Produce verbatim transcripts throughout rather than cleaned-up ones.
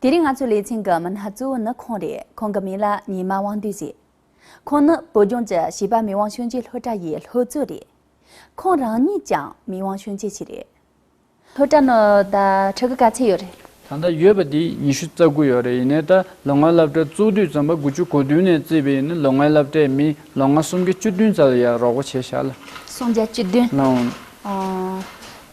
དེ་རིང་ང་ཚོའི་ལེ་ཚན་གྱི་མི་སྣ་གཙོ་བོ་ནི་ཁོང་རེད། ཁོང་གི་མིང་ལ་ཉི་མ་དབང་འདུས་ཟེར། ཁོང་ནི་བོད་ལྗོངས་ཀྱི་བྱིས་པ་མི་དབང་སྐྱོན་ཅན་སློབ་གྲྭ་ཡི་སློབ་གཙོ་རེད། ཁོང་རང་ཉིད་ཀྱང་མི་དབང་སྐྱོན་ཅན་ཞིག་རེད། སློབ་གྲྭ་ནང་ད་ཕྲུ་གུ་ག་ཚད་ཡོད་རེད། ད་ལྟ་ཡོད་པ་དེ་ཉི་ཤུ་རྩ་དགུ་ཡོད་རེད། ཡིན་ནའི་ད་ལོ་ལྔའི་སློབ་གྲྭ་བཙུགས་དུས་ཙམ་པ་དགུ་བཅུ་གོ་བདུན་ནས་བརྩིས་པ་ཡིན་ན་ལོ་ལྔའི་སློབ་གྲྭའི་མི་ལོ་ལྔ་སུམ་བརྒྱ་བཅུ་བདུན་ཙམ་ལ་ཡང་རོགས་པ་བྱས་བཞག་ལ། སུམ་བརྒྱ་བཅུ་བདུན། ལའང་། ཨ།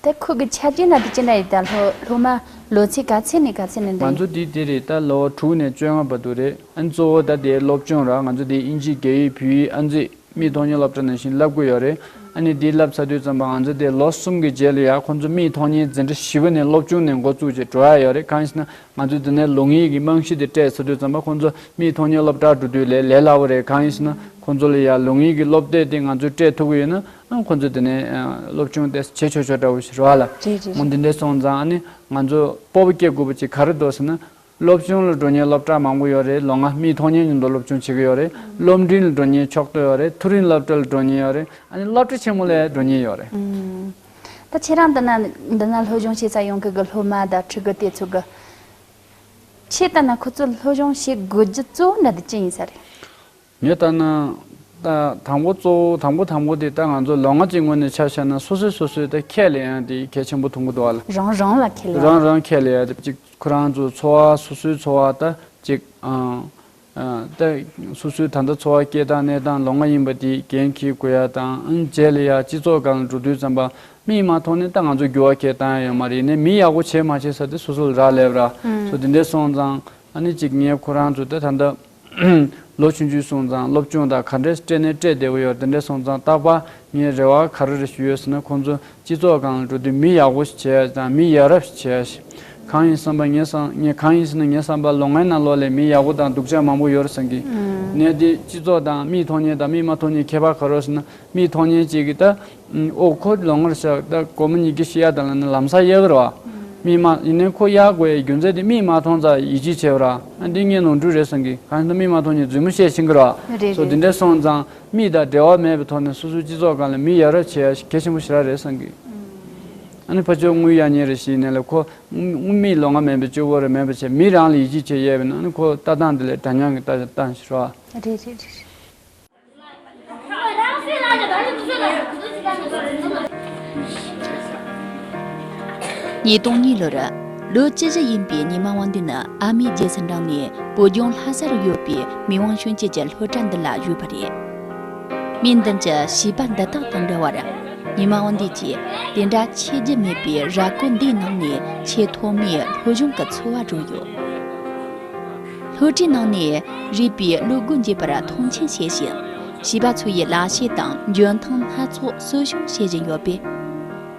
ད་ཁོ་གི་ཆ་རྐྱེན་ན་དེ་ཅི་འདྲ་ཡིན། ད་སློབ་སློབ་མ་ལོ་ཚད་ག་ཚད་ནས་ག་ཚད་ནས་འདྲ་ང་ཡིན། ཚོ་དེ་དེ་རེད། ད་ལོ་དྲུག་ནས་བཅོ་ལྔ་བར་དུ་རེད། ཨ་ནི་གཙོ་བོ་ད་དེ་སློབ་སྦྱོང་ར། ང་ཚོ་དེ་དབྱིན་ཇི་རྒྱ་ཡིག་བོད་ཡིག་ཨ་ནི་མིའི་ཐོག་ཉིད་སློབ་གྲྭ་ནང་བཞིན་བསླབ་ཀྱི་ཡོད་རེད། ཨ་ནི་དེ་བསླབ་ཚར་དུས་ཙམ་པ་ང་ཚོ་དེ་ལོ་གསུམ་གྱི་རྗེས་ལ་ཡང་ཁོང་ཚོ་མིའི་ཐོག་ཉིད་འཛིན་གྲྭ་བཞི་པ་ནས་སློབ་སྦྱོང་ནས་འགོ་བཙུགས་བྱས་འགྲོ་ཡ་ཡོད་རེད། གང་ཡིན་ཟེར་ན་ང་ཚོ་འདི་ནས་ལོ་ལྔའི་གི་རྨང་གཞི་དེ་སྤྲད་ཚར་དུས་ཙམ་པ་ཁོང་ཚོ་མིའི་ཐོག་ཉིད་སློབ་གྲྭར་འགྲོ་དུས་ལས་ལས་སླ་བོ་རེད། གང་ཡིན་ཟེར་ན་ཁོང་ཚོ་ལ་ཡང་ལོ་ལྔའི་གི་སློབ་དེབ་དེ་ང་ཚོས་སྤྲད་ཐུབ་ཀྱི་ཡོད་ན་ཨ་ཁོང་ཚོ་འདི་ནས་ཨ་སློབ་སྦྱོང་དེ་བྱེད་ཆོག་ཆོག་འདྲ་བོ་ཞིག་རེད་བ་ལ། རེད་རེད། འོ་འདི་འདྲས་སོང་ཙང་ཨ་ནི་ང་ཚོ་སྤོབས་པ་སྐྱེ་དགོས་པ་ཅིག་ག་རེ་འདུག་ཟེར་ན། སློབ་སྦྱོང་ལ་འགྲོ་མཁན་སློབ་གྲྭ་མང་པོ་ཡོད་རེད། ལོ་ལྔ་མིའི་ཐོག་ཉིད་མཉམ་དུ་སློབ་སྦྱོང་བྱེད་ཀྱི་ཡོད་རེད། སློབ་འབྲིང་ལ་འགྲོ་མཁན་ཕྱོགས་གཏོགས་ཡོད་རེད། མཐོ་རིམ་སློབ་གྲྭ་ལ་འགྲོ་མཁན་ཡོད་རེད། ཨ་ནི་སློབ་གྲྭ་ཆེན་མོ་ལ་འགྲོ་མཁན་ཡོད་རེད། ཨུམ། ད་ཁྱེད་རང་འདི་ན་འདི་ན་སློབ་སྦྱོང་བྱེད་ས་ཡོང་གི་གི་སློབ་མ་དང་ཕྲུ་གུ་དེ་ཚོ་གི་ཁྱེད་ལྟ་ན་ཁོ་ཚོ་སློབ་སྦྱོང་བྱེད་དགོས་རྒྱུ་གཙོ་བོ་འདྲ་དེ་ཅི་ཡིན་ས་རེད། ངས་ལྟ་ན། ད་དང་པོ་གཙོ་བོ་དང་པོ་དང་པོ་དེ་ད་ང་ཚོ་ལོ་ལྔ་ཅིག་སྔོན་ནས་ཆ་བཞག་ན་སོ་སོས་སོ་སོའི་ད་ཁས་ལེན་ཡ་དེ་གལ་ཆེན་པོ་མཐོང་གི་འདུག་བ་ལ། རང་རང་ལ་ཁས་ལེན་ཡ། རང་རང་ཁས་ལེན་ཡ་དེ་གཅིག་ཁོ་རང་ཚོའི་འཚོ་བ་སོ་སོའི་འཚོ་བ་ད་གཅིག་ཨང་ཨང་ད་སོ་སོའི་ད་ལྟ་འཚོ་བ་སྐྱེལ་སྟངས་གནས་སྟངས་ལོ་ལྔ་ཡིན་པ་དེ་འགན་འཁྱེར་དགོས་ཡ་དང་ཨང་རྗེས་ལ་ཡ་སྤྱི་ཚོགས་སྒང་ལ་འགྲོ་དུས་ཙམ་པ་མིའི་མ་ཐོག་ནས་ད་ང་ཚོ་འགྱུར་བ་ཁྱེར་བཏང་ཡ་ཡོད་མ་རེད། ཡིན་ནའི་མི་ཡག་པོ་བྱེད་མ་བྱེད་ས་དེ་སོ་སོ་ལ་རག་ལས་པ་ར། སོ་དེ་འདྲས་སོང་ཙང་ཨ་ནི་གཅིག་ངས་ཁོ་རང་ཚོ་ད་ད་ལྟ། ལོ་ཆུང་ཆུང་སོང་ཙང་སློབ་སྦྱོང་དང་ག་འདྲས་སྤྲད་ནས་སྤྲད་བདེ་པོ་ཡོད། དེ་འདྲས་སོང་ཙང་རྟག་པར་ངའི་རེ་བ་ག་རེ་རེ་ཞུ་ཡོད་ཟེར་ན་ཁོང་ཚོ་སྤྱི་ཚོགས་སྒང་ལ་འགྲོ་དུས་མི་ཡག་པོ་ཞིག་བྱེད་ཡ་དང་མི་ཡ་རབས་ཤིག་བྱེད་ཡ་ཞིག་གང་ཡིན་བསམ་པ་ངས་བསམ་ངས་གང་ཡིན་ཟེར་ན་ངའི་བསམ་པར་ལོ་ལྔའི་ནང་ལོགས་ལ་མི་ཡག་པོ་དང་སྡུག་ཅག་མང་པོ་ཡོད་རེད་བསམ་གི། ངས་དེ་སྤྱི་ཚོགས་དང་མིའི་ཐོག་ཉིད་དང་མིའི་མ་ཐོག་ཉིད་ཁྱད་པར་ག་རེ་ཟེར་ན་མིའི་ཐོག་ཉིད་ཅིག་གི་ད། ཨོ་ཁོ་ལོ་ངར་ཤག་ད་སྒོར་མོ་ཉིས་བརྒྱ་ཞིག་གཡར་དང་ལབ་ན་ལམ་སང་གཡར་གི་རེད་བ། མིས་མ་ཡིན་ནའི་ཁོ་གཡར་དགོས་ཡའི་རྒྱུ་མཚན་དེ་མིས་མ་མཐོང་ཙང་ཡིད་ཆེས་བྱས་པ་ར། ཨ་འདི་ངའི་ནོར་འཁྲུལ་རེད་བསམ་གི། གང་ཡིན་ན་མིས་མ་མཐོང་ནས་རྫུན་མ་བཤད་ཤེས་གི་ར། རེད་སོ་རེད་དེ་འདྲ་རེད། སོང་ཙང་མི་དང་འབྲེལ་བ་མེད་པའི་ཐོག་ནས་སོ་སོའི་སྤྱི་ཚོགས་སྒང་ལ་མི་ཡ་རབས་བྱེད་ཡ་ཞིག་གལ་ཆེན་པོ་ཞེ་དྲག་རེད་བསམ་གི། ཨ་ནི་ཕར་ཕྱོགས་དངུལ་གཡར་མཁན་རེད་ཞིག་ཡིན་ནའི་ལ་ཁོ་དངུལ་དངུལ་མིའི་ལོ་ལྔ་མིན་པའི་སྤྱོད་སྒོ་རེད་མིན་པ་བྱས་མི་རང་ལ་ཡིད་ཆེས་བྱེད་ཡས་པས་ན་ཨ་ནི་ཁོ་ལྟ་སྟངས་དེ་ལས་འདྲ་མཉམ་གི་ལྟ་སྟངས་ཤིག་རེད་བ། རེད་རེད་རེད་རེད། ཉིས་སྟོང་གཉིས་ལོར་ལོ་བཅུ་བཞི་ཡིན་པའི་ཉི་མ་དབང་འདུས་ནི་ཨ་མའི་རྗེས་སུ་འབྲངས་ནས་བོད་ལྗོངས་ལྷ་སར་ཡོད་པའི་མི་དབང་སྐྱོན་ཅན་གྱི་སློབ་གྲྭ་འདི་ལ་བཞུགས་པ་རེད། མི་འདི་ཚོ་བྱིས་པ་འདི་དག་དང་འདྲ་བར་ཉི་མ་དབང་འདུས་ཀྱིས་དེ་འདྲ་ཆེ་རྒྱུ་མེད་པའི་ར་སྐོར་འདིའི་ནང་ནས་ཆེས་ཐོག་མའི་སློབ་སྦྱོང་གི་འཚོ་བ་བསྒྲུབས་ཡོད། སློབ་གྲྭའི་ནང་ནས་རིག་པའི་བློ་སྒོ་འབྱེད་པར་མཐོང་ཆེན་བྱེད་བཞིན། བྱིས་པ་ཚོ་ཡི་ལག་ཤེས་དང་འཇོན་ཐང་སྣ་ཚོགས་གསོ་སྐྱོང་བྱེད་བཞིན་ཡོད་པས།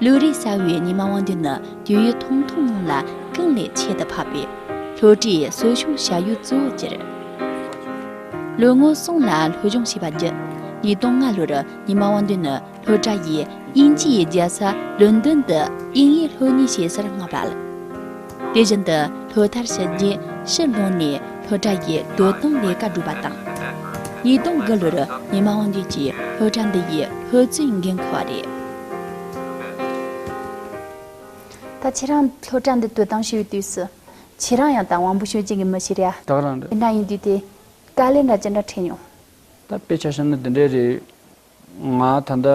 བློ་རིག་གསར་བའི་ཉི་མ་དབང་འདུས་ནི་དུས་ཡུན་ཐུང་ཐུང་ནང་ལ་གང་ལས་ཁྱད་དུ་འཕགས་པའི་སློབ་གྲྭའི་གསོ་སྐྱོང་བྱ་ཡུལ་གཙོ་བོར་གྱུར། ལོ་ངོ་གསུམ་ལ་སློབ་སྦྱོང་བྱས་པ་བརྒྱུད། ཉིས་སྟོང་ལྔ་ལོར་ཉི་མ་དབང་འདུས་ནི། སློབ་གྲྭ་ཡིས་དབྱིན་ཇིའི་རྒྱལ་ས་ལོན་ཌོན་དུ་དབྱིན་ཡིག་སློབ་གཉེར་བྱེད་སར་མངགས་པ་རེད། དེ་བཞིན་དུ་སློབ་མཐར་ཕྱིན་རྗེས་ཕྱིར་ལོག་ནས་སློབ་གྲྭ་ཡི་དོ་དམ་ལས་ཀ་བསྒྲུབས་པ་དང་། ཉིས་སྟོང་དགུ་ལོར་ཉི་མ་དབང་འདུས་ཀྱིས་སློབ་གྲྭ་འདི་ཡི་སློབ་གཙོའི་འགན་འཁུར་བ་རེད། ད་ཁྱེད་རང་སློབ་གྲྭ་འདི་དོ་དམ་བྱེད་པའི་དུས་སུ་ཁྱེད་རང་ཡང་ད་དབང་པོ་སྐྱོན་ཅན་གྱི་མི་ཞིག་རེད་ཨ། ད་ག་རང་རེད། དེ་འདྲ་ཡིན་དུས་དེ་དཀའ་ལས་འདྲ་ཅི་འདྲ་འཕྲད་མྱོང་། ད་དཔེ་ཆ་བཞག་ན་འདི་འདྲས་རེད། ང་ད་ལྟ་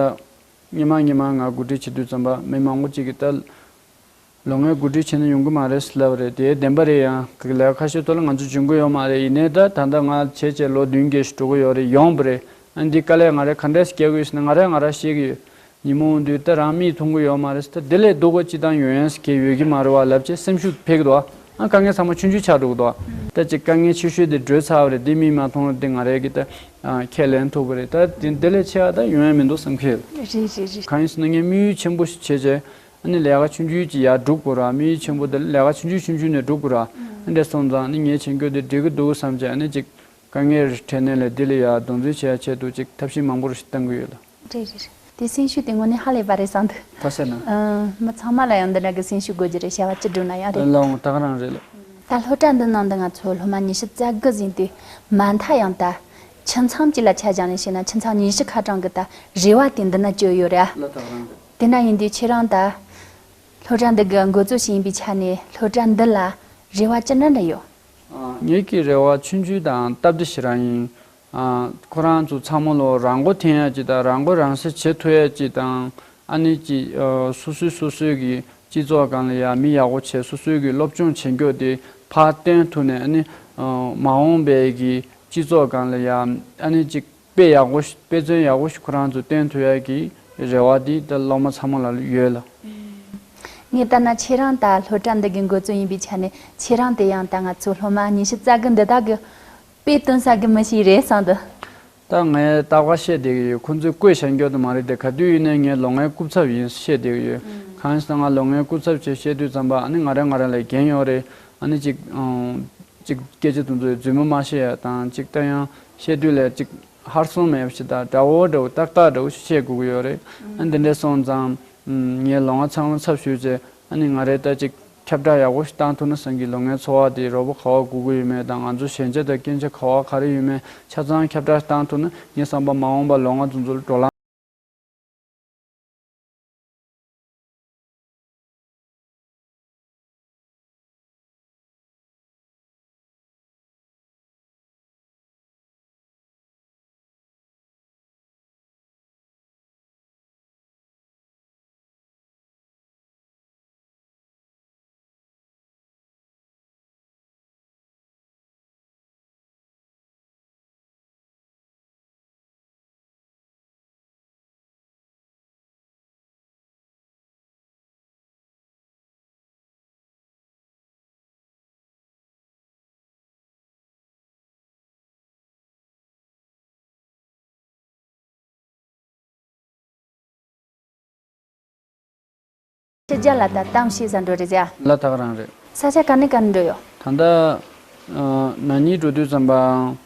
སྔོན་མ་སྔོན་མ་ང་འགོ་ཁྲིད་བྱེད་དུས་ཙམ་པ་མི་མང་པོ་ཅིག་གིས་ད་ལོ་ངའི་འགོ་ཁྲིད་བྱས་ན་ཡོང་གི་མ་རེད་ཟེར་ལབ་པ་རེད། དེ་བདེན་པ་རེད། ཡང་གི་ལས་ཁ་ཤས་ཐོག་ལ་ང་ཚོ་འཇོན་གི་ཡོད་མ་རེད། ཡིན་ནའི་ད་ད་ལྟ་ང་བྱས་བྱས་ལོ་བདུན་བརྒྱད་ཞིག་འགྲོ་གི་ཡོད་རེད། ཡོང་བ་རེད། ཨ་འདི་དཀའ་ལས་ང་རང་ག་འདྲས་སེ་སྐྱེལ་གི་ཡོད་ཟེར་ན་ང་རང་ང་རང་ཤེས་ཀྱི་ཡོད། ཉིན་མོ་འོང་དུས་ད་རང་མིས་མཐོང་གི་ཡོད་མ་རེད་ཟེར། ད་དེ་ལས་སྡུག་པ་ཅིག་དང་ཡོང་ཡས་ཟེར་མཁན་ཡོད་ཀྱི་མ་རེད་བ་ལབ་བྱས་སེམས་ཤུགས་འཕེལ་གི་འདུག་ཨ་དཀའ་ངལ་ཚང་མ་ཆུང་ཆུང་ཆགས་འགྲོ་གི་འདུག་ད་ཅིག་དཀའ་ངལ་ཆེ་ཤོས་དེ་བགྲོད་ཚར་བ་རེད། དེ་མིས་མ་མཐོང་རེད། དེ་ང་རང་གིས་ད་ཁས་ལེན་ཐུབ་པ་རེད། ད་དེ་དེ་ལས་ཆེ་བ་ད་ཡོང་ཡ་མི་འདུག་བསམ་གི་ཡོད། རེད་རེད་རེད། གང་ཡིན་ཟེར་ན་ངས་དམིགས་ཡུལ་ཆེན་པོ་ཞིག་བྱས་བྱས་ཨ་ནི་ལས་ཀ་ཆུང་ཆུང་ཅིག་ཡར་སྒྲུབ་དགོས་ར། དམིགས་ཡུལ་ཆེན་པོ་དེ་ལས་ཀ་ཆུང་ཆུང་ཆུང་ཆུང་ནས་སྒྲུབ་དགོས་ར། ཨ་འདྲས་སོང་ཙང་ཨ་ནི་ངས་བྱེད་རྒྱུ་དེ་འགྲིག་གི་འདུག་བསམ་བྱས་ཨ་ནི་ཅིག་དཀའ་ངལ་རེ་འཕྲད་ནའི་ལས་འདི་ལ་ཡ་གདོང་འཛིན་བྱེད་ཡ་ཆེད་དུ་ཅིག་ཐབས་ཤེས་མང་པོ་རེ་ཞིག་བཏང་གི་ཡོད་ལ། རེད་རེད་རེད། དེ་སེམས་ཤུགས་དེ་དངོས་གནས་ཧ་ལས་པ་རེད་བསམ་འདུག་ད་ཟེར་ན། ཨ། མི་ཚང་མ་ལ་ཡང་འདི་འདྲ་གི་སེམས་ཤུགས་དགོས་ཀྱི་རེད། བྱ་བ་ཅི་བསྒྲུབ་ན་ཡང་རེད། ལའང་ད་ག་རང་རེད་ལ། ད་སློབ་གྲྭ་འདི་ནང་དུ་ང་ཚོ་སློབ་མ་ཉི་ཤུ་རྩ་དགུ་ཟིན་དུས་མ་མཐའ་ཡང་ད་ཁྱིམ་ཚང་གཅིག་ལ་ཆ་བཞག་ནས་བཤད་ན་ཁྱིམ་ཚང་ཉི་ཤུ་ཁ་གྲངས་ཀྱི་ད་རེ་བ་དེ་འདི་ན་བཅོལ་ཡོད་རེད་ཨ། ལ་ད་ག་རང་རེད། དེ་འདྲ་ཡིན་དུས་ཁྱེད་རང་ད་སློབ་གྲྭ་འདི་གི་འགོ་གཙོ་ཞིག་ཡིན་པའི་ཆ་ནས་སློབ་གྲྭ་འདི་ལ། རེ་བ་ཅི་འདྲ་འདྲ་ཡོད། ངེད་ཀྱི་རེ་བ་ཆུང་ཆུང་དང་སྟབས་བདེ་ཞིག་རང་ཡིན། ཁོ་རང་ཚོ་ཚང་མ་ལོ་རང་མགོ་ཐོན་ཡ་ཅིག་དང་རང་མགོ་རང་སྲིད་བྱེད་ཐུབ་ཡ་ཅིག་དང་། ཨ་ནི་ཅིག་སོ་སོའི་སོ་སོའི་གི་སྤྱི་ཚོགས་སྒང་ལ་ཡ་མི་ཡག་པོ་བྱས། སོ་སོའི་གི་སློབ་སྦྱོང་བྱེད་མགྱོགས་དེ་ཕར་བཏོན་ཐུབ་ནས། ཨ་ནི་མ་འོངས་པའི་གི་སྤྱི་ཚོགས་སྒང་ལ་ཡ་ཨ་ནི་ཅིག་དཔེ་ཡག་པོ་ཞིག་དཔེ་མཚོན་ཡག་པོ་ཞིག་ཁོ་རང་ཚོ་སྟོན་ཐུབ་ཡ་གི་རེ་བ་དེ་ད་སློབ་མ་ཚང་མ་ལ་ཡོད་ལ། ངས་ལྟར་ན་ཁྱེད་རང་ད་སློབ་གྲྭ་འདི་གི་འགོ་གཙོ་ཡིན་པའི་ཆ་ནས་ཁྱེད་རང་དེ་ཡང་ད་ང་ཚོ་སློབ་མ་ཉི་ཤུ་རྩ་དགུ་འདི་དག་གི་དཔེ་སྟོན་ས་གི་མི་ཞིག་རེད་བསམ་འདུག་ད་ངས་རྟག་པར་བཤད་བསྡད་ཀྱི་ཡོད། ཁོང་ཚོས་བཀོད་བཞག་རྒྱུ་དེ་མ་རེད་དེ། ག་དུས་ཡིན་ནའི་ངའི་ལོ་ལྔའི་སྐུ་ཚབ་ཡིན་བཤད་བསྡད་ཀྱི་ཡོད། གང་ཡིན་ཟེར་ན་ང་ལོ་ལྔའི་སྐུ་ཚབ་བྱས་བཤད་དུས་ཙམ་པ་ཨ་ནི་ང་རང་ང་རང་ལ་འགན་ཡོད་རེད། ཨ་ནི་ཅིག་ཅིག་སྐད་ཆ་དེ་ཚོ་རྫུན་མ་མ་བཤད་ཡ་དང་། ཅིག་ད་ཡང་བཤད་དུས་ལ་ཅིག་ཧར་སོང་མེད་པ་ཞིག་དང་། འདྲ་བོ་འདྲ་བོ་ཏག་ཏག་འདྲ་བོ་ཞིག་བཤད་དགོས་ཀྱི་ཡོད་རེད། ཨ་ནི་འདི་འདྲ་སོང་ཙང་ངའི་ལོ་ལྔ་ཚང་མ་ཚབ་ཞུས་བྱས། ཨ་ནི་ང་རེ་ད་ཅིག་ཁྱབ་བསྒྲགས་ཡག་པོ་ཞིག་བཏང་ཐུབ་ན་བསམ་གི། ལོ་ལྔའི་འཚོ་བ་དེ་རོགས་པ་ག་བ་དགོས་ཀྱི་ཡོད་མེད་དང་། ང་ཚོ་ཞན་ཆ་དང་སྐྱོན་ཆ་ག་བ་ག་རེ་ཡོད་མེད་ཆ་ཚང་ཁྱབ་བསྒྲགས་བཏང་ཐུབ་ན། ངའི་བསམ་པ་མ་འོངས་པ་ལོ་ལྔ་དེ་ཚོ་ལ་བགྲོ་གླེང་ཕྱི་རྒྱལ་ལ་ད་གཏམ་བཤད་ས་འགྲོ་རེད་ཟེར། ལ་དྭགས་རང་རེད། ས་ཆ་ག་ནས་ག་ནས་འགྲོ་ཡོད། ད་ལྟ་ཨ་ན་ནིང་འགྲོ་དུས་ཙམ་པའང་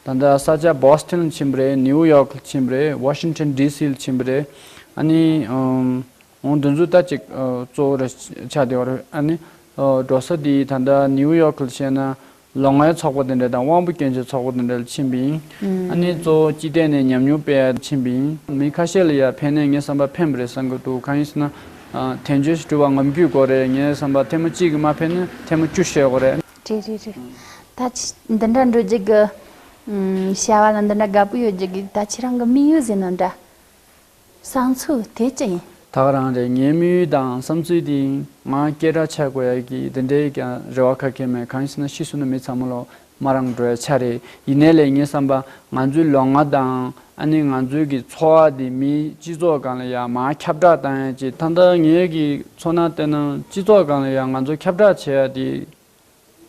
ད་ལྟ་ས་ཆ་བོ་སི་ཊོན་ལ་ཕྱིན་པ་རེད། ནིའུ་ཡོག་ལ་ཕྱིན་པ་རེད། ཝ་ཤིང་ཊོན་ཌི་སི་ལ་ཕྱིན་པ་རེད། ཨ་ནི་ཨམ། འོང་དུས་ཚོད་ད་ཅིག་ཨ་གཙོ་བོ་རེ་ཆགས་བསྡད་པ་རེད། ཨ་ནི་ཨ་འགྲོ་ས་དེ་ད་ལྟ་ནིའུ་ཡོག་ལ་བཤད་ན་ལོ་ལྔའི་ཚོགས་པ་དེ་འདྲ་དང་དབང་པོ་སྐྱོན་ཅན་ཚོགས་པ་དེ་འདྲ་ལ་ཕྱིན་པ་ཡིན། ཨ་ནི་གཙོ་བོ་སྤྱི་བསྟན་ནས་ཉམས་མྱོང་སྤེལ་ཡ་ཕྱིན་པ་ཡིན། མི་ཁ་ཤས་ལ་ཡ་ཕན་ནས་ངའི་བསམ་པ་ཕན་པ་རེད་བསམ་གྱི་འདུག་གང་ཡིན་ཟེར་ན་ཨ་དལ་འབྱོར་ཞིག་སྒྲུབ་པ་ངམ་རྒྱུད་དགོས་རེད། ངའི་བསམ་པ་ཐེངས་མ་གཅིག་གིས་མ་ཕན་ན་ཐེངས་མ་བཅུ་བཤད་དགོས་རེད། རེད་རེད་རེད། ད་ཅི་འདི་འདྲ་འགྲོ་རྒྱུ་གི་ཨམ་བྱ་བ་ལ་འདི་འདྲ་དགའ་པོ་ཡོད་རྒྱུ་གི་ད་ཁྱེད་རང་གི་དམིགས་ཡུལ་ཟེར་ན་འདྲ། བསམ་ཚུལ་དེ་ཅི་ཡིན། ད་ག་རང་རེད། ངའི་དམིགས་ཡུལ་དང་བསམ་ཚུལ་དེ་ང་སྐད་གྲགས་ཆགས་དགོས་ཡ་གི་དེ་འདྲའི་ཀྱང་རེ་བ་ག་གེ་མེད། གང་ཡིན་ཟེར་ན་ཕྱིས་སུ་ན་མི་ཚང་མ་ལོ་མ་རང་འགྲོ་ཡ་ཆ་རེད། ཡིན་ནའི་ལས་ངའི་བསམ་པ་ང་ཚོའི་ལོ་ལྔ་དང་ཨ་ནི་ང་ཚོའི་གི་འཚོ་བ་དེ་མིའི་སྤྱི་ཚོགས་སྒང་ལ་ཡ་མར་ཁྱབ་བསྒྲགས་བཏང་ཡ་ཅིག་ད་ལྟ་ངའི་གི་ཚོར་སྣང་བལྟས་ན་སྤྱི་ཚོགས་སྒང་ལ་ཡ་ང་ཚོ་ཁྱབ་བསྒྲགས་བྱེད་ཡ་དེ།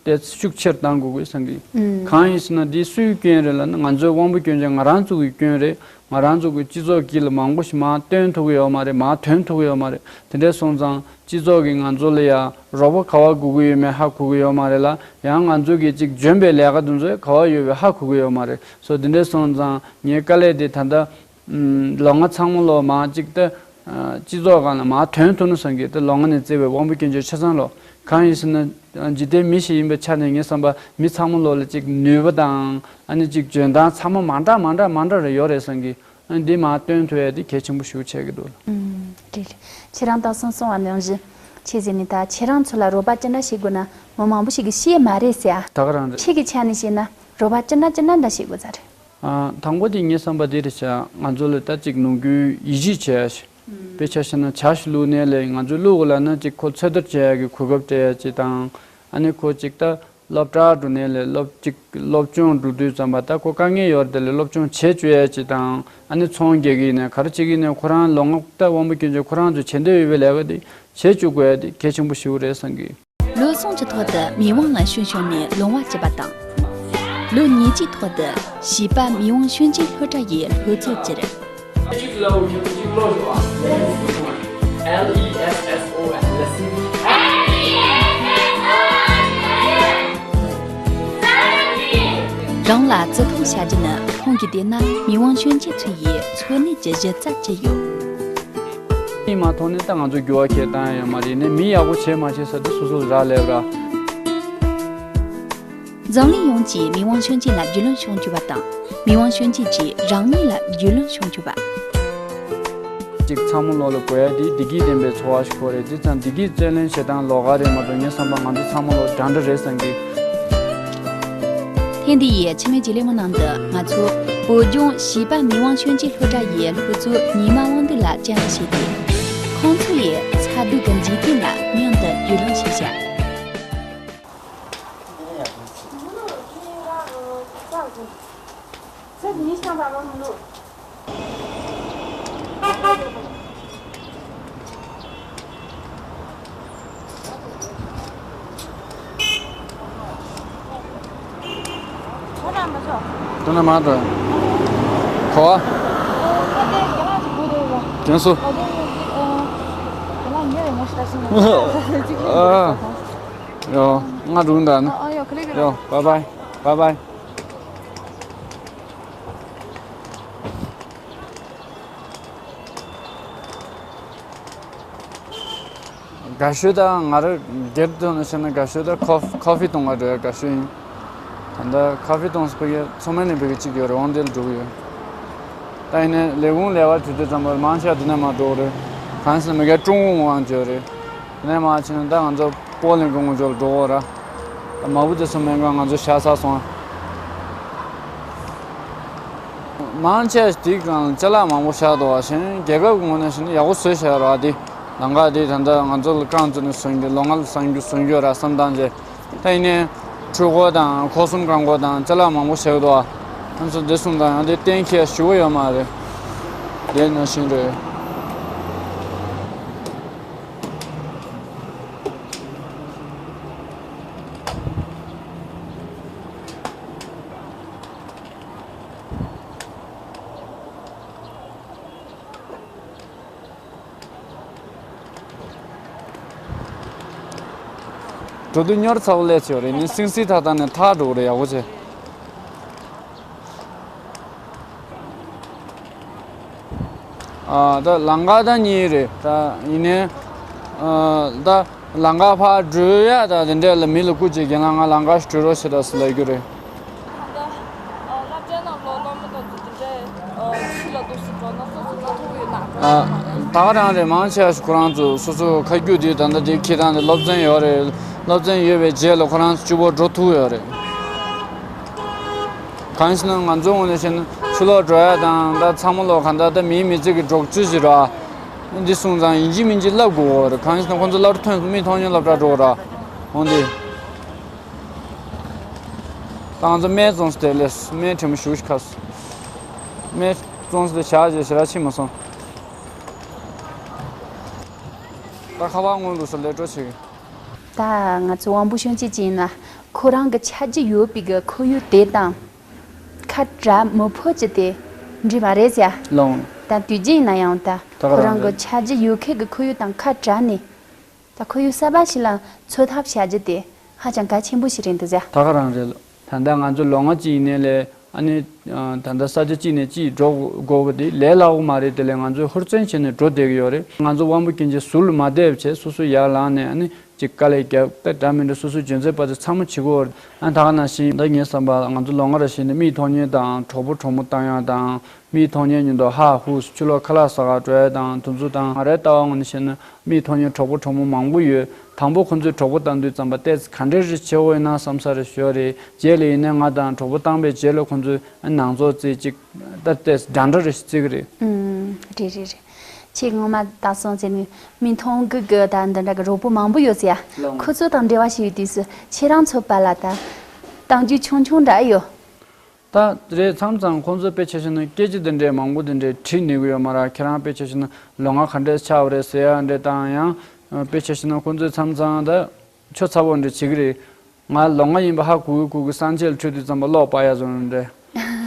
དེ་ཤུགས་ཆེར་གཏང་དགོས་ཀྱི་བསམ་གི། ཨུམ། གང་ཡིན་ཟེར་ན་འདི་སུའི་སྐྱོན་རེད་ལབ་ན་ང་ཚོའི་དབང་པོ་སྐྱོན་ཅན་ང་རང་ཚོ་གི་སྐྱོན་རེད། ང་རང་ཚོ་གི་སྤྱི་ཚོགས་དཀྱིལ་ལ་མང་པོ་ཞིག་མར་བཏོན་ཐུབ་ཀྱི་ཡོད་མ་རེད། མར་ཐོན་ཐུབ་ཀྱི་ཡོད་མ་རེད། དེ་འདྲ་སོང་ཙང་སྤྱི་ཚོགས་ཀྱིས་ང་ཚོ་ལ་ཡ་རོགས་པ་ག་བ་དགོས་ཀྱི་ཡོད་མེད་ཧ་གོ་གི་ཡོད་མ་རེད་ལ། ཡང་ང་ཚོ་གི་ཅིག་འཇོན་པའི་ལས་ཀ་དེ་ཚོ་ག་བ་ཡོད་པའི་ཧ་གོ་གི་ཡོད་མ་རེད། སོ་དེ་འདྲ་སོང་ཙང་ངའི་དཀའ་ལས་དེ་ད་ལྟ། ལོ་ལྔ་ཚང་མ་ལོ་མར་གཅིག་ད་སྤྱི་ཚོགས་སྒང་ལ་མར་ཐོན་ཐུབ་ན་བསམ་གི། ད་ལོ་ལྔ་ནས་བརྩིས་པའི་དབང་པོ་སྐྱོན་ཅན་ཆ་ཚང་ལོ། གང་ཡིན་ཟེར་ན་འཇིག་རྟེན་མི་ཞིག་ཡིན་པའི་ཆ་ནས་ངའི་བསམ་པ་མི་ཚང་མ་ལོ་ལ་གཅིག་ནུས་པ་དང་ཨ་ནི་གཅིག་འཇོན་ཐང་ཚང་མ་མ་འདྲ་མ་འདྲ་མ་འདྲ་རེ་ཡོད་རེད་བསམ་གི། ཨ་ནི་འདི་མར་སྟོན་ཐུབ་ཡ་དེ་གལ་ཆེན་པོ་ཞིག་ཆགས་ཀྱི་འདུག་ལ། ཨུམ། རེད་རེད། ཁྱེད་རང་དེང་སང་གསུངས་པ་ནང་བཞིན་ཁྱེད་ཟེར་ནས་ད་ཁྱེད་རང་ཚོ་ལ་རོགས་པ་ཅི་འདྲ་བྱེད་དགོས་ན་མི་མང་པོ་ཞིག་གིས་ཤེས་མ་རེད་ཟེར་ཨ། ད་ག་རང་རེད། ཁྱེད་ཀྱི་ཆ་ནས་བཤད་ན་རོགས་པ་ཅི་འདྲ་ཅི་འདྲ་འདྲ་བྱེད་དགོས་ས་རེད། ཨ། དང་པོ་དེ་ངའི་བསམ་པ་འདི་རེད་ཤག་ང་ཚོ་ལ་ད་ཅིག་ནམ་རྒྱུན་ཡིད་ཆེས་བྱེད་ཡ་ཞིག་དཔེ་ཆ་བཞག་ན་ཇ་ཞིག་བླུགས་ནའི་ལས་ང་ཚོས་བླུགས་དགོས་ལབ་ན་ཅིག་ཁོ་ཚོད་ལྟ་བྱེད་ཡ་གི་གོ་སྐབས་སྤྲད་ཡ་ཅིག་དང་། ཨ་ནི་ཁོ་ཅིག་ད་སློབ་གྲྭ་འགྲོ་ནའི་ལས་སློབ་ཅིག་སློབ་སྦྱོང་འགྲོ་དུས་ཙམ་པ་ད་ཁོ་དཀའ་ངལ་ཡོད་རེད། དེ་ལས་སློབ་སྦྱོང་བྱེད་བཅུག་ཡ་ཅིག་དང་། ཨ་ནི་ཚོང་རྒྱག་གི་ཡིན་ནའི་ག་རེ་བྱེད་ཀྱི་ཡིན་ནའི་ཁོ་རང་ལོ་ལྔ་ད་དབང་པོ་སྐྱོན་ཅན་ཁོ་རང་ཚོ་བྱེད་འདོད་ཡོད་པའི་ལས་ཀ་དེ་བྱེད་བཅུག་དགོས་ཡ་དེ་གལ་ཆེན་པོ་ཞིག་རེད་བསམ་གི། ལོ་གསུམ་གྱི་ཐོག་ཏུ་མི་དབང་ལ་ཞུ་བྱུང་ནས་ལོང་བ་བྱས་པ་དང་། ལོ་གཉིས་ཀྱི་ཐོག་ཏུ་བྱིས་པ་མི་དབང་ཤོན་ཅིག་སློབ་གྲྭ་ཡི་སློབ་གཙོ་གྱུར། རང་ལ་བརྩི་མཐོང་བྱ་རྒྱུ་ནི་ཁོང་གིས་བལྟས་ན་མི་དབང་ཤོན་ཅིག་ཚོ་ཡི་འཚོ་གནས་ཀྱི་གཞི་རྩ་ཆགས་ཡོད། མི་མ་མཐོང་ནས་ད་ང་ཚོ་འགྱུར་བ་ཁྱེར་བཏང་ཡོད་མ་རེད། ནས་མི་ཡག་པོ་བྱས་མ་བྱས་ས་དེ་སོ་སོ་རག་ལས་ར། འཛམ་གླིང་ཡོངས་ཀྱིས་མི་དབང་ཤོན་ཅིག་ལ་རྒྱུས་ལོན་བྱུང་བཅུག་པ་དང་། མི་དབང་ཤོན་ཅིག་གིས་རང་ཉིད་ལ་རྒྱུས་ལོན་བྱུང་བཅུག་པ། ཅིག་ཚ་མོ་ལོ་ལ་དགོས་ཡ་དེ་བདེ་སྐྱིད་ལྡན་པའི་འཚོ་བ་ཞིག་དགོས་རེད། དེ་ཙང་བདེ་སྐྱིད་རྩོད་ལེན་བྱེད་སྟངས་ལོགས་ཀ་རེད་མ་གཏོགས། ངའི་བསམ་པར་ང་ཚོ་ཚ་མོ་ལོ་འདྲ་འདྲ་རེད་བསམ་གི། ཐེངས་འདི་ཡི་འཆི་མེད་བརྗེ་ལེན་མོ་ནང་དུ་ང་ཚོ་བོད་ལྗོངས་བྱིས་པ་མི་དབང་ལྷན་སྐྱེས་སློབ་གྲྭ་ཡི་སློབ་གཙོ་ཉི་མ་དབང་འདུས་ལགས་བཅར་འདྲི་བྱས་ཏེ། ཁོང་ཚོ་ཡི་ཚ་གདུང་གི་འཇིག་རྟེན་ལ་མཉམ་དུ་རྒྱུས་ལོན་བྱས་བཞག་དོ་ན་མ་འགྲོ། གོ་བ། དེང་སུ། ཨ། ཡོ། ང་འགྲོ་འདུག་ན། ཡོ། བའི་བའི། བའི་བའི། དགའ་ཤོས་ད་ང་རང་སྒེར་དུ་ནས་བཤད་ན། དགའ་ཤོས་ད་ཁོ་ཁོ་ཧྥི་འཐུང་བར་འགྲོ་ཡ་དགའ་ཤོས་ཡིན། ད་ལྟ་ཁོ་ཧྥི་འཐུང་ས་ཕ་གི་མཚོ་སྨད་ནས་ཕ་གི་གཅིག་ཡོད་རེད། དབང་འདུས་ལ་འགྲོ་གི་ཡོད། ད་ཡིན་ནའི་ལས་ཁུངས་ལས་ཀ་གྲོལ་དུས་ཙམ་པར་མང་ཆེ་བ་འདི་ནས་མར་འགྲོ་གི་རེད། གང་ཟེར་ན་མི་སྒེར་ཀྲུང་གོ་ངོ་ཡང་འབྱོར་རེད། དེ་ནས་མར་ཕྱིན་ན་ད་ང་ཚོ་པོ་ལན་གྱི་ངོ་ཕྱོགས་ལ་འགྲོ་གི་ར། ད་མ་བུ་དེ་ཚོ་མེད་ག་ང་ཚོ་ཤ་ཚ་སོང་། མང་ཆེ་དེའི་སྒང་ལ་ཅ་ལག་མང་པོ་བཞག་འདུག་པ། གཞན་རྒྱལ་ཁབ་ཀྱི་ངོས་ནས་བཤད་ན་ཡག་པོ་བཟོས་བཞག་ར། དེ་ལམ་ཁ་དེ་ད་ལྟ་ང་ཚོ་ལ་རྐང་བཙུགས་ནས་བཟོ་རྒྱུ། ལོ་ལྔ་ལ་བཟོ་རྒྱུ་བཟོ་རྒྱུ་ར་བསམ་སྟངས་བྱས། ད་ཡིན་ནའི་འཕྲུལ་འཁོར་དང་ཁོག་གསུམ་རྐང་འཁོར་དང་ཅ་ལག་མང་པོ་བཞག་འདུག་པ། ང་ཚོ་འདི་སོང་ཙང་ཡང་དེ་གཏན་འཁེལ་ཞུ་གི་ཡོད་མ་རེད། དེ་ནང་བཞིན་རེད། འགྲོ་དུས་གཉོར་ཚ་པོ་སླེབས་ཡོད་རེད། ནི་སིང་སིང་ཐག་ཐག་ནས་ཐག་འགྲོ་གི་རེད། ཡག་པོ་བྱས། ཨ། ད་ལམ་ཁ་ད་གཉིས་རེད། ད་ཡིན་ནའི། ཨ། ད་ལམ་ཁ་ཕར་འགྲོ་ཡ་ད་དེ་འདྲས་ལ་མི་ལ་སྐུ་མཁྱེན། རྒན་ལགས་ང་ལམ་ཁ་ཞིག་བགྲོད་རོགས་བྱེད་དང་ཟེར་ལབ་རྒྱུ་རེད། ད་ལྟ་སློབ་གྲྭའི་ནང་ལོགས་སློབ་མ་དང་དེ་འདྲས་ཕྱི་ལ་འདུག་སེ་འགྲོ་ན་སོ་སོ་སྣ་ཐུག་ཡོད་ན་འགྲོ་ཡ་མ་རེད། ད་ག་རང་རེད། མང་ཆེ་བ་ཞིག་ཁོ་རང་ཚོ་སོ་སོ་ཁ་རྒྱུག་དེ་ད་ལྟ་དེ་འཁྱེར་སྟངས་དེ་སློབ་ཚན་ཡོད་རེད། སློབ་ཚན་ཡོད་པའི་རྗེས་ལ་ཁོ་རང་ཚོ་གཅིག་པོ་འགྲོ་ཐུབ་ཡོད་རེད། གང་ཞིག་ན་ང་ཚོའི་ངོས་ནས་བཤད་ན་ཕྱི་ལོགས་འགྲོ་ཡ་དང་། ད་ཚ་མོ་ལོགས་གང་ལྟར་ད་མིའི་མི་ཚེ་གི་འགྲོ་སྤྱོད་ཞིག་ར། འདི་སོང་ཙང་ཡིན་གཅིག་མིན་གཅིག་བསླབ་དགོས་རེད། གང་ཞིག་ན་ཁོང་ཚོ་སློབ་གྲྭ་ཐོན་སོང་། མིག་མཐོང་མཁན་སློབ་གྲྭ་འགྲོ་ར། འོང་དེ། ད་ང་ཚོ་སྨན་བཙོང་ས་དེ་སླེབས་སོང་། སྨན་ཕྲན་བུ་ཞེ་པོ་ཞིག་ཁ་སོང་། སྨན་བཙོང་ས་དེ་བཞག་རྗེས་ཞེ་དྲག་ཕྱིན་མ་སོང་། ད་ཁ་པར་སྔོན་འགྲོ་ས་ལས་འགྲོ་བྱེད་ཀྱི། ད་ང་ཚོ་དབང་པོ་སྐྱོན་ཅན་ཅིག་ཡིན་ན་ཁོ་རང་གི་ཆ་རྒྱུས་ཡོད་པའི་གི་ཁོར་ཡུག་དེ་དང་ཁ་བྲལ་མི་ཕོད་ཀྱི་དེ་འགྲིག་མ་རེད་ཟེར། ལོང་། ད་དུས་རྒྱུན་ཡིན་ན་ཡང་ད་ད་ག་ཁོ་རང་རང་གི་རེད། ཆ་རྒྱུས་ཡོད་མཁན་གི་ཁོར་ཡུག་དང་ཁ་བྲལ་ནས། ད་ཁོར་ཡུག་གསར་པ་ཞིག་ལ་འཚོ་ཐབས་བྱ་རྒྱུ་དེ་ཧ་ཅང་གལ་ཆེན་པོ་ཞིག་རེད་འདུག་ཟེར། ད་ག་རང་རེད། ད་ལྟ་ང་ཚོ་ལོ་ལྔ་གཅིག་ཡིན་ནའི་ལས། ཨ་ནི། ད་ལྟ་ས་ཆ་གཅིག་ནས་གཅིག་འགྲོ་དགོས་པ་དེ་ལས་སླ་པོ་མ་རེད། དེ་ལས་ང་ཚོས་ཧུར་བརྩོན་བྱས་ནས་འགྲོ་བསྡད་ཀྱི་ཡོད་རེད། ང་ཚོ་དབང་པོ་སྐྱོན་ཅན་ཟུར་ལ་མ་བསྡད་པ་བྱས། སོ་སོ་ཡར་ལངས་ནས་ཨ་ནི་ཅིག་དཀའ་ལས་རྒྱབ། ད་འདྲ་མི་འདྲ་སོ་སོའི་འཇོན་ཚད་བར་དུ་ཚང་མ་བྱེད་དགོས་རེད། ཨ་ནི་ད་ག་ནང་བཞིན་ད་ངའི་བསམ་པ་ང་ཚོ་ལོ་ལྔ་རེ་བཞིན་དུ་མིག་མཐོང་མཁན་དང་གྲོགས་པོ་གྲོགས་མོ་བཏང་ཡག་དང་། མིག་མཐོང་མཁན་མཉམ་དུ་ཧ་ཧུ་ཕྱི་ལོགས་ཁ་ལག་ཟ་གར་འགྲོ་ཡ་དང་དེ་ཚོ་དང་། ང་རའི་ལྟ་བ་ངོས་ནས་བཤད་ན་མིག་མཐོང་མཁན་གྲོགས་པོ་གྲོགས་མོ་མང་པོ་ཡོད། དང་པོ་ཁོང་ཚོས་གྲོགས་པོ་བཏང་དུས་ཙམ་པ་ཏོག་ཙམ་ག་འདྲ་རེ་བྱེད་འོས་ན་བསམ་ས་རེ་ཞོག་རེད། རྗེས་ལ་ཡིན་ན་ང་དང་གྲོགས་པོ་བཏང་པའི་རྗེས་ལ་ཁོང་ཚོས་ནང་ཚོགས་རྩིས་ཅིག་ད་ཏོག་ཙམ་འདྲ་འདྲ་རེ་ཞིག་རྩི་གི་རེད། ཨུམ། རེད་རེད་རེད། ཁྱེད་ངོ་མ་ད་སོང་ཟེར་ནས་མིག་མཐོང་གི་གི་ད་འདི་འདྲ་གི་རོགས་པོ་མང་པོ་ཡོད་ཟེར་ཡ། ལགས། ཁོ་ཚོ་དང་འབྲེལ་བ་ཞིག་ཡོད་དུས་སུ་ཁྱེད་རང་ཚོ་བར་ལ་ད་གཏམ་རྒྱུད་ཆུང་ཆུང་འདྲ་ཡོད། ད་རེད། མཚམས་མཚམས་ཁོང་ཚོས་དཔེ་ཆ་བཞག་ན་སྐད་ཆ་འདི་འདྲའི་མང་པོ་འདི་འདྲའི་དྲིས་ནུས་ཀྱི་ཡོད་མ་རེད། ཁྱེད་རང་དཔེ་ཆ་བཞག་ན་ལོ་ལྔ་ག་འདྲས་ཆགས་པ་རེད་ཟེར་ཡ་འདྲ་དང་། ཡང་དཔེ་ཆ་བཞག་ན་ཁོང་ཚོས་མཚམས་མཚམས་ད་ཆུ་ཚ་པོ་འདྲ་བྱེད་ཀྱི་རེད། ང་ལོ་ལྔ་ཡིན་པ་ཧ་གོ་གི་གོ་གི། གསང་སྤྱོད་ལ་འཁྲིད་དུས་ཙམ་པ་གློག་སྤར་ཡ་བཟོ་འདྲ།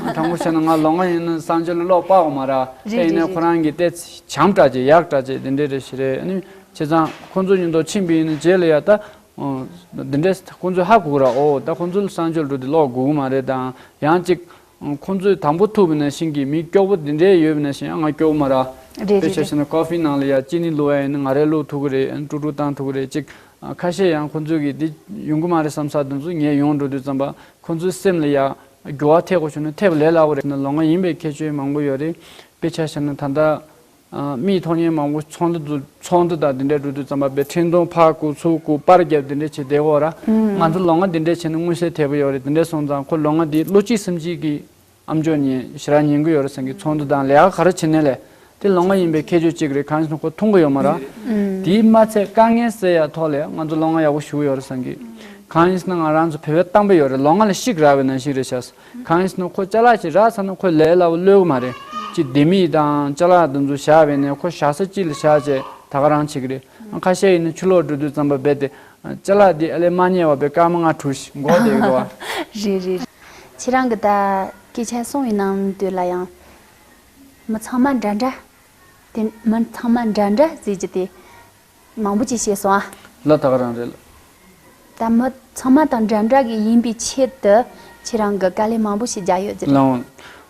དྲང་པོ་བཤད་ན་ང་ལོ་ལྔ་ཡིན་ན་གསང་སྤྱོད་ལ་གློག་སྤར་གི་མ་རེད། རེད་དེ་ཡིན་རེད་ནའི་རེད། ཁོ་རང་གིས་ཏོག་ཙམ་བྱམས་དྲགས་བྱས་ཡག་དྲགས་བྱས་དེ་འདྲས་རེད་ཞིག་རེད། ཨ་ནི་བྱས་ཙང་ཁོང་ཚོ་མཉམ་དུ་ཕྱིན་པ་ཡིན་ན་རྗེས་ལ་ཡ་ད། ཨོ། འདི་འདྲས་ཁོང་ཚོས་ཧ་གོ་གི་རེད། ཨོ། ད་ཁོང་ཚོ་ལ་གསང་སྤྱོད་འགྲོ་དུས་གློག་དགོས་ཀྱི་མ་རེད་དང་། ཡང་ཅིག་ཁོང་ཚོས་དང་པོ་ཐུག་པ་ནང་བཞིན་གྱི་མི་སྐྱོ་པོ་འདི་འདྲས་ཡོད་པ་ནང་བཞིན་ཡང་ང་སྐྱོ་པོ་མ་རེད། རེད་དཔེ་ཆ་རེད་བཞག་ན་ཀོ་ཧྥི་ནང་ལ་ཡ་ཅི་ནི་བླུགས་ཡ་ཡིན་ན་ང་རས་བླུགས་ཐུབ་ཀྱི་རེད། ཀྲུག་ཀྲུག་བཏང་ཐུབ་ཀྱི་རེད། ཅིག་ཁ་ཤས་ཡང་ཁོང་ཚོས་ཀྱི་འདི་ཡོང་གི་མ་རེད་བསམ་ས་དེ་ཚོ་ངས་ཡོང་འགྲོ་དུས་ཙམ་པ་ཁོང་ཚོའི་སེམས་ལ་ཡ་འགྱུར་བ་ཐེབས་དགོས་བྱུང་ན་ཐེབས་ལས་སླ་པོ་རེད། ལོ་ལྔ་ཡིན་པའི་ཁྱད་ཆོས་མང་པོ་ཡོད་རེད། དཔེ་ཆ་བཞག་ན་ད་ལྟ། ཨ། མིའི་ཐོབ་ཉེས་མང་པོ་ཚོགས་འདུ་དུ་ཚོགས་འདུ་དང་འདི་འདྲའི་འགྲོ་དུས་ཙམ་པ་བས་འཕྲིན་གཏོང་ཕར་བསྐུར་ཚུར་བསྐུར་པར་བརྒྱབ་འདི་འདྲའི་བྱེད་བསྡད་ཡོད་ར། ང་ཚོ་ལོ་ལྔ་འདི་འདྲའི་བྱས་ན་མངོན་གསལ་དོད་པོ་ཡོད་རེད། འདི་འདྲའི་སོང་ཙང་ཁོ་ལོ་ལྔ་འདི་བློ་གཅིག་སེམས་གཅིག་གིས་ཨ་མཆོག་ཉིད་ཞེ་དྲག་ཉན་གི་ཡོད་རེད་བསམ་གི། ཚོགས་འདུ་དང་ལས་ཀ་ག་རེ་བྱེད་ནའི་ལས་དེ་ལོ་ལྔ་ཡིན་པའི་ཁྱད་ཆོས་གཅིག་རེད། གང་ཡིན་ཟེར་ན་ཁོ་མཐོང་གི་ཡོད་མ་རེད། དེས་མ་ཚད་དཀའ་ངལ་སེལ་ཡ་ཐོག་ལ་ང་ཚོ་ལོ་ལྔ་ཡག་པོ་ཞུ་གི་ཡོད་རེད་བསམ་གི། གང་ཡིན་ཟེར་ན་ང་རང་ཚོ་བོད་པའི་གཏམ་དཔེ་ཡོད་རེད། ལོ་ལྔ་ལ་ཤིག་རག་པའི་ནང་བཞིན་རེད་ཤག། གང་ཡིན་ཟེར་ན་ཁོ་ཅ་ལག་ཅིག་རག་ཚར་ན་ཁོས་ལས་སླ་པོ་གློད་གི་མ་རེད། ཅིག་ལྡེ་མིག་དང་ཅ་ལག་དེ་ཚོ་བཞག་པའི་ནས་ཁོ་བཞག་ས་གཅིག་ལ་བཞག་བྱས་ད་ག་རང་བྱེད་གི་རེད། ཁ་ཤས་ཡིན་ན་ཕྱི་ལོགས་འགྲོ་དུས་ཙམ་པ་རྦད་དེ་ཅ་ལག་འདི་ཨ་ལས་མ་རྙེད་པ་བས་སྐར་མ་ལྔ་དྲུག་ཞིག་འགོར་བསྡད་ཀྱི་འདུག་བ། རེད་རེད་རེད། ཁྱེད་རང་གི་ད་སྐད་ཆ་གསུང་བའི་ནང་དུ་ལ་ཡང་མི་ཚང་མ་འདྲ་འདྲ། དེ་མི་ཚང་མ་འདྲ་འདྲ་ཟེར་གྱི་དེ། མང་པོ་ཅིག་བཤད་སོང་ཨ། ལ་ད་ག་རང་རེད་ལ། ད་མི་ཚང་མ་དང་འདྲ་འདྲ་གི་ཡིན་པའི་ཆེད་དུ་ཁྱེད་རང་གི་དཀའ་ལས་མང་པོ་ཞིག་རྒྱག་ཡོད་ཀྱི་རེད། ལའང་།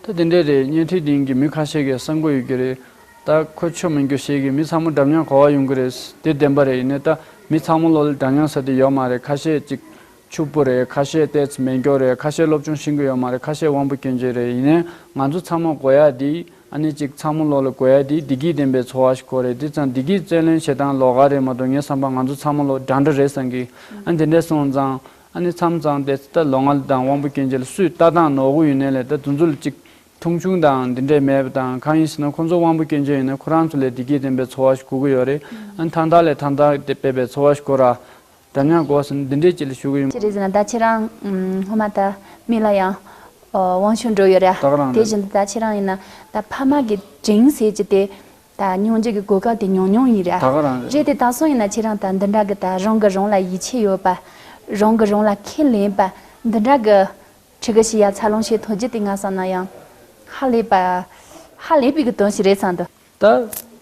ད་དེ་འདྲས་རེད། བརྙན་འཕྲིན་འདིང་གི་མི་ཁ་ཤས་ཀྱིས་བསམ་གི་ཡོད་ཀྱི་རེད། ད་ཁོ་ཆོ་མི་འགྱོ་ཞེས་ཀྱི་མི་ཚང་མ་འདྲ་མཉམ་གོ་བ་ཡོང་གི་རེད། དེ་བདེན་པ་རེད། ཡིན་ནའི་ད་མི་ཚང་མ་ལོ་ལ་འདྲ་མཉམ་ས་དེ་ཡོད་མ་རེད། ཁ་ཤས་ཅིག་ཕྱུག་པོ་རེད། ཁ་ཤས་ཏོག་ཙམ་མེད་མགྱོགས་རེད། ཁ་ཤས་སློབ་སྦྱོང་ཤེས་ཀྱི་ཡོད་མ་རེད། ཁ་ཤས་དབང་པོ་སྐྱོན་ཅན་རེད། ཡིན་ནའི་ང་ཚོ་ཚང་མ་དགོས་ཡ་དེ། ཨ་ནི་གཅིག་ཚང་མ་ལོ་ལ་དགོས་ཡ་དེ་བདེ་སྐྱིད་ལྡན་པའི་འཚོ་བ་ཞིག་དགོས་རེད། དེ་ཙང་བདེ་སྐྱིད་རྩོད་ལེན་བྱེད་སྟངས་ལོགས་ཀ་རེད་མ་གཏོགས་ངས་བསམ་པ་ང་ཚོ་ཚང་མ་ལོ་འདྲ་འདྲ་རེད་བསམ་གི། ཨ་ནི་དེ་འདྲས་སོང་ཙང་ཨ་ནི་མཚམས་མཚམས་དེ་ད་ལོ་ལྔ་དང་དབང་པོ་སྐྱོན་ཅན་ལ་སུས་ལྟ་སྟངས་ནོར་གི་ཡོད་ནའི་ལས་ད་དེ་ཚོ་ལ་གཅིག་མཐོང་ཆུང་དང་འདི་འདྲས་མེད་པ་དང་། གང་ཡིན་ཟེར་ན་ཁོ་ཚོ་དབང་པོ་སྐྱོན་ཅན་ཡིན་ན་ཁོ་རང་ཚོ་ལས་བདེ་སྐྱིད་ལྡན་པའི་འཚོ་བ་ཞིག་དགོས་ཀྱི་ཡོད་རེད། ཨ་ནི་ཐང་ཐང་ལས་ཐང་ཐང་དེ་སྤེལ་བའི་འཚོ་བ་ཞིག་དགོས་ར། འདྲ་མཉམ་དགོས་ཟེར་ན་འདི་འདྲས་ཅིག་ལ་ཞུ་གི་ཡོད། ཅི་རེད་ཟེར་ན་ད་ཁྱེད་རང་ཨམ་སྔོན་མ་ད་མི་ལ་ཡང་ཨོ་དབང་ཤུགས་འགྲོ་ཡོད་ར། ད་ག་རང་དེ་རེད། བཞིན་དུ་ད་ཁྱེད་རང་ཡིན་ན་ད་ཕ་མ་གི་དྲིན་ཟེར་གྱི་དེ་ད་མྱོང་རྒྱུ་གི་གོ་སྐབས་དེ་ཉུང་ཉུང་ཡིན་ར། ད་ག་རང་རེད། རེད་དེ་ད་སོང་ཡིན་ན་ཁྱེད་རང་ད་འདི་འདྲ་གི་ད་རང་གི་རང་ལ་ཡིད་ཆེས་ཡོད་པ། རང་གི་རང་ལ་ཁས་ལེན་པ། འདི་འདྲ་གི་ཕྲུ་གུ་ཞིག་ཡ་འཚར་ལོངས་བྱེད་ཐུབ་རྒྱུ་དེ་ང་བསམ་ན་ཡང་ཧ་ལས་པ། ཧ་ལས་པའི་གི་དོན་ཞིག་རེད་བསམ་འདུག། ད་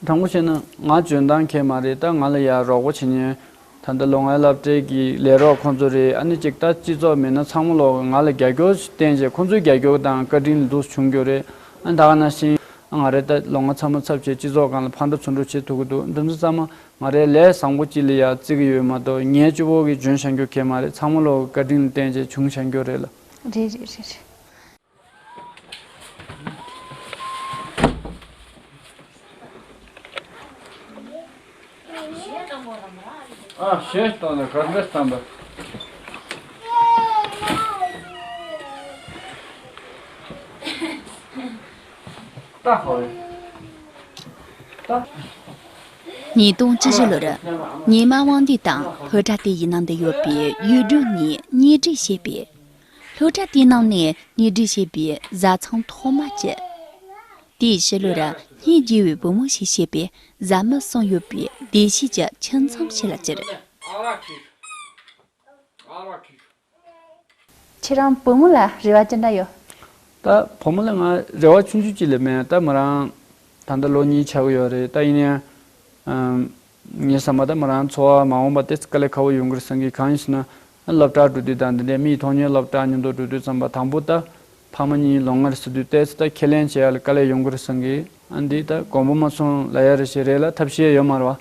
དྲང་པོ་བཤད་ན་ང་འཇོན་ཐང་མཁས་མ་རེད། ད་ང་ལ་ཡ་རོགས་པ་བྱེད་མཁན་ད་ལྟ་ལོ་ལྔའི་སློབ་གྲྭའི་གི་ལས་རོགས་ཁོང་ཚོ་རེད། ཨ་ནི་ཅིག་ད་སྤྱི་ཚོགས་མི་སྣ་ཚང་མ་ལོག་ང་ལ་རྒྱབ་སྐྱོར་བསྟན་བྱས་ཁོང་ཚོའི་རྒྱབ་སྐྱོར་དང་བཀའ་དྲིན་ལ་འདུག་བྱུང་རྒྱུ་རེད། ཨ་ནི་ད་ག་ནང་བཞིན་ང་རེ་ད་ལོ་ལྔ་ཚང་མ་ཚབ་བྱས་སྤྱི་ཚོགས་སྒང་ལ་ཕར་འགྲོ་ཚུར་འགྲོ་བྱེད་ཐུབ་ཀྱི་འདུག། འདི་ཚོ་ཚང་མ་ང་རེ་ལས་བཟང་པོ་ཅིག་ལ་ཡ་བརྩི་གི་ཡོད་མ་གཏོགས་ངའི་སྤྱི་བོ་གི་འཇོན་བྱ་རྒྱུ་གལ་མ་རེད། ཚང་མ་ལོག་བཀའ་དྲིན་ལ་བརྟེན་བྱས་བྱུང་བྱ་རྒྱུ་རེད་ལ། རེད་རེད་རེད་རེད། ཨ་ཞེས་བཏང་ནས་གར་འདྲེས་བཏང་པ། ད་ཧོ་ད། ཉིས་སྟོང་བཅུ་བཞི་ལོར་ཉི་མ་དབང་འདུས་དང་སློབ་གྲྭ་དེ་ཡི་ནང་དུ་ཡོད་པའི་ཡུལ་གྲུ་གཉིས་གཉེན་སྒྲིག་བྱས་པས། སློབ་གྲྭ་དེའི་ནང་ནས་གཉེན་སྒྲིག་བྱས་པའི་བཟའ་ཚང་ཐོག་མ་བཅུ། དེའི་ཕྱི་ལོར་སྙིང་རྗེ་བའི་བུ་མོ་ཞེས་བཤད་པའི་བཟའ་མི་གསུམ་ཡོད་པའི་སྡེ་བཞིའི་ཁྱིམ་ཚང་ཞིག་ལ་གྱུར། ཁྱེད་རང་བུ་མོ་ལ་རེ་བ་ཅི་འདྲ་ཡོད། ད་བུ་མོ་ལ་ང་རེ་བ་ཆུང་ཆུང་ཅིག་ལས་མེད། ད་མོ་རང་ད་ལྟ་ལོ་གཉིས་ཆགས་ཀྱི་ཡོད་རེད། ད་ཡིན་ནའང་ངའི་བསམ་པ་ད་མོ་རང་འཚོ་བ་མ་འོངས་པ་དེ་དཀའ་ལས་ཁག་པོ་ཡོང་གི་རེད་བསམ་གི། གང་ཡིན་ཟེར་ན་སློབ་གྲྭར་འགྲོ་དུས་དང་འདི་འདྲའི་མིའི་ཐོག་ཉིད་སློབ་གྲྭ་མཉམ་དུ་འགྲོ་དུས་ཙམ་པ་དང་པོ་ད་ཕ་མ་གཉིས་ལོ་ལྔ་རེ་ཟེར་དུས་ཏོག་ཙམ་ད་ཁས་ལེན་བྱེད་ཡ་ལ་དཀའ་ལས་ཡོང་གི་རེད་བསམ་གི། ཨ་འདི་ད་དགོངས་པ་མ་ཚོམ་ལབ་ཡ་རེ་ཞིག་རེད་ལ་ཐབས་ཤེས་ཡོད་མ་རེད་བ།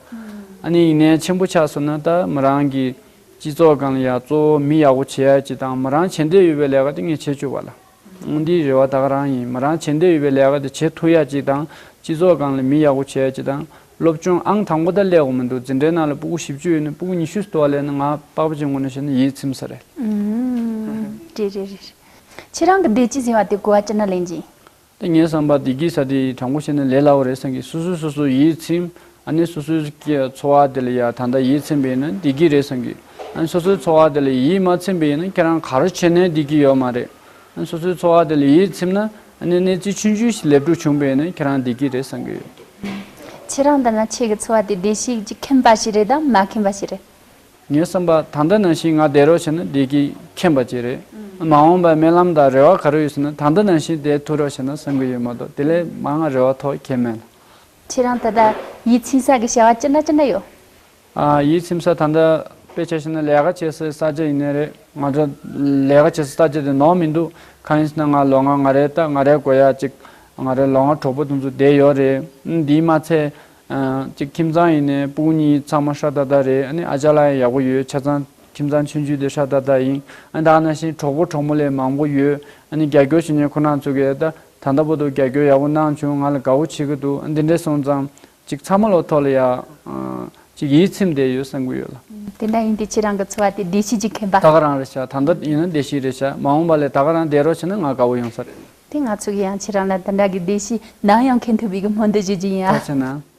ཨ་ནི་ཡིན་ནའི་ཆེན་པོ་ཆགས་སོང་ན་ད་མོ་རང་གི་སྤྱི་ཚོགས་སྒང་ལ་ཡ་གཙོ་བོ་མི་ཡག་པོ་བྱེད་ཡ་ཅིག་དང་མོ་རང་བྱེད་འདོད་ཡོད་པའི་ལས་ཀ་དེ་ངས་བྱེད་བཅུག་པ་ལ། འདིའི་རེ་བ་ད་ག་རང་ཡིན། མོ་རང་བྱེད་འདོད་ཡོད་པའི་ལས་ཀ་དེ་བྱེད་ཐུབ་ཡ་ཅིག་དང་སྤྱི་ཚོགས་སྒང་ལ་མི་ཡག་པོ་བྱེད་ཡ་ཅིག་དང་། སློབ་སྦྱོང་ཨང་དང་པོ་ད་སླེབས་ཡོང་མི་འདུག། འཛིན་གྲྭའི་ནང་ལ་ཕྲུ་གུ་བཞི་བཅུ་ཡོད་ན་ཕྲུ་གུ་ཉི་ཤུ་ཙམ་སླེབས་ན་ང་པགས་པ་ཅན་ངོས་ནས་བཤད་ན་ཡིད་ཚིམ་ས་རེད། ཨུམ། རེད་རེད་རེད། ཁྱེད་རང་གི་བདེ་སྐྱིད་ཟེར་བ་དེ་གོ་བ་ཅི་འདྲ་ལེན་གྱི་ཡིན། ད་ངས་བསམ་པ་བདེ་སྐྱིད་ཟེར་དེ་དྲང་པོ་བཤད་ན་ལས་སླ་པོ་རེད་བསམ་གི། སོ་སོས་སོ་སོ་ཡིད་ཚིམ། ཨ་ནི་སོ་སོའི་གི་འཚོ་བ་དེ་ལ་ཡ་ད་ལྟ་ཡིད་ཚིམ་པ་ཡིན་ན་བདེ་སྐྱིད་རེད་བསམ་གི། ཨ་ནི་སོ་སོའི་འཚོ་བ་དེ་ལ་ཡིད་མ་ཚིམ་པ་ཡིན་ན་ཁྱེད་རང་ག་རེ་བྱས་ནའི་བདེ་སྐྱིད་ཡོད་མ་རེད། ཨ་ནི་སོ་སོའི་འཚོ་བ་དེ་ལ་ཡིད་ཚིམ་ན་ཨ་ནི་གནས་ཚུལ་ཆུང་ཆུང་ཞིག་ལེགས་གྲུབ་བྱུང་པ་ཡིན་ན་ཁྱེད་རང་བདེ་སྐྱིད་རེད་བསམ་གི་ཡོད། ཁྱེད་རང་ལྟར་ན་ཁྱེད་ཀྱི་འཚོ་བ་དེ་བདེ་སྐྱིད་ཀྱིས་ཁེངས་པ་ཞིག་རེད་དམ་མ་ཁེངས་པ་ཞིག་རེད། ངའི་བསམ་པ་ད་ལྟ་ནང་བཞིན་ང་བསྡད་རོགས་བྱས་ན་བདེ་སྐྱིད་ཁེངས་པ་ཅིག་རེད། མ་འོངས་པའི་སྨོན་ལམ་དང་རེ་བ་ག་རེ་ཡོད་ཟེར་ན་ད་ལྟ་ནང་བཞིན་བསྡད་ཐུབ་རོགས་བྱས་ན་བསམ་གྱི་ཡོད་མ་གཏོགས་དེ་ལས་མང་ང་རེ་བ་ཐོག་གལ་མེད། ཁྱེད་རང་ད་ལྟ་ཡིད་ཚིམ་ས་གི་བྱ་བ་ཅི་འདྲ་ཅི་འདྲ་ཡོད། ཨ། ཡིད་ཚིམ་ས་ད་ལྟ་དཔེ་ཆ་བཞག་ན་ལས་ཀ་བྱེད་སའི་ས་ཆ་ཡིན་ནའི་རེད། ང་ཚོ་ལས་ཀ་བྱེད་སའི་ས་ཆ་དེ་ནོར་མི་འདུག། གང་ཡིན་ཟེར་ན་ང་ལོ་ལྔ་ང་རའི་ད་ང་རའི་དགོས་ཡ་ཅིག་ང་རའི་ལོ་ལྔ་གྲོགས་པོ་དེ་ཚོ་བསྡད་ཡོད་རེད། འདིས་མ་ཚད། ཨ། ཅིག་ཁྱིམ་ཚང་ཡིན་ནའི་སྤུ་གུ་གཉིས་ཚང་མ་ཧྲ་ཏག་ཏག་རེད། ཨ་ནི་ཨ་ཅག་ལགས་ཡག་པོ་ཡོད། ཆ་ཚང་ཁྱིམ་ཚང་ཆུང་ཆུང་དེ་ཧྲ་ཏག་ཏག་ཡིན། ཨ་ནི་ད་ག་ནང་བཞིན་གྲོགས་པོ་གྲོགས་མོ་ལས་མང་པོ་ཡོད། ཨ་ནི་རྒྱབ་སྐྱོར་བྱེད་མཁན་ཁོ་རང་ཚོ་གིས་ད་ད་ལྟ་བར་དུ་རྒྱབ་སྐྱོར་ཡག་པོ་གནང་བྱུང་། ང་ལ་དགའ་པོ་བྱེད་ཀྱི་འདུག། ཨ། འདི་འདྲས་སོང་ཙང་ ཅིག་ཚང་མ་ལོ་ཐོག་ལ་ཡ་ཨ་ཅིག་ཡིད་ཚིམ་བསྡད་ཡོད་བསམ་གི་ཡོད་ལ། དེ་འདྲ་ཡིན་དུས་ཁྱེད་རང་གི་འཚོ་བ་དེ་བདེ་སྐྱིད་ཅིག་ཁེངས་པ། ད་ག་རང་རེད་ཤག་ད་ལྟ་ཡིན་ན་བདེ་སྐྱིད་རེད་ཤག་མ་འོངས་པ་ལ་ད་ག་རང་བསྡད་རོགས་བྱས་ན་ང་དགའ་བོ་ཡོང་ས་རེད། དེ་ང་ཚོ་གིས་ཡང་ཁྱེད་རང་ལ་དེ་འདྲ་གི་བདེ་སྐྱིད་ནམ་ཡང་ཁེངས་ཐུབ་པའི་གི་སྨོན་འདུན་ཞུ་རྒྱུ་ཡིན་ཨ། ཐུགས་རྗེ་གནང་